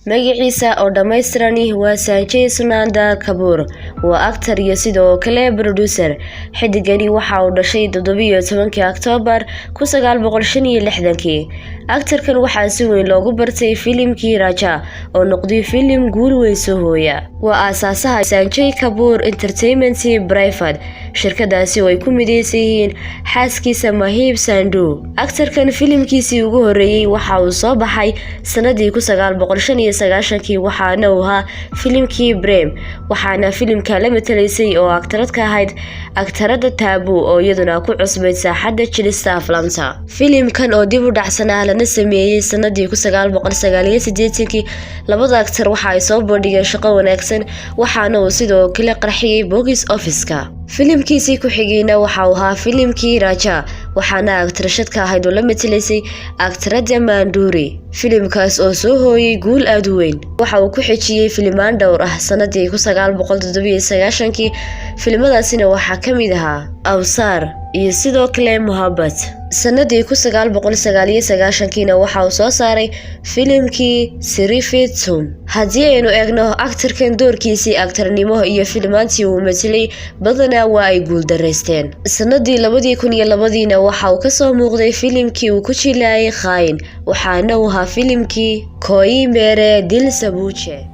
Magaciisa oo dhammaystirani waa Sanjay Sunanda Kapoor. Waa actor iyo sidoo kale producer. Xiddigani waxa uu dhashay 17-kii Oktoobar 1965-kii. Actor-kan waxaa si weyn loogu bartay filimkii Raja oo noqday filim guul weyn soo hooya. Waa aasaasaha Sanjay Kapoor Entertainment Private, shirkadaasi oo ay ku mideysan yihiin xaaskiisa Mahib Sandhu. Actor-kan filimkiisii ugu horeeyay waxa uu soo baxay sanadii 1995-kii, waxaana uu ahaa filimkii Prem, waxaana filimka la matalaysay oo aktarad ka ahayd aktarada Tabu oo iyaduna ku cusbayd saaxadda jilista aflaamta. Filimkan oo dib u dhacsanaa lana sameeyay sanadii 1989-kii, labada aktar waxa ay soo bandhigeen shaqo wanaagsan, waxaana uu sidoo kale qarxiyay box office-ka. Filimkiisii ku xigayna waxa uu ahaa filimkii Raja, waxaana aktarashad ka ahayd oo la matalaysay aktarada Manduri. Filimkaas oo soo hooyay guul aad u weyn. Waxa uu ku xijiyay filimaan dhowr ah sanadii 1997-kii. Filimadaasina waxaa ka mid ahaa Awsaar iyo sidoo kale Mohabbat. Sanadii 1999-kiina waxa uu soo saaray filimkii Sirf Tum. Haddii aynu eegno aktarkan doorkiisii aktarnimo iyo filimaantii uu matalay, badanaa waa ay guuldareysteen. Sanadii 2002-diina waxa uu kasoo muuqday filimkii uu ku jilayay Khaayin, waxaana uu ahaa filimkii Koi Mere Dil Se Puche.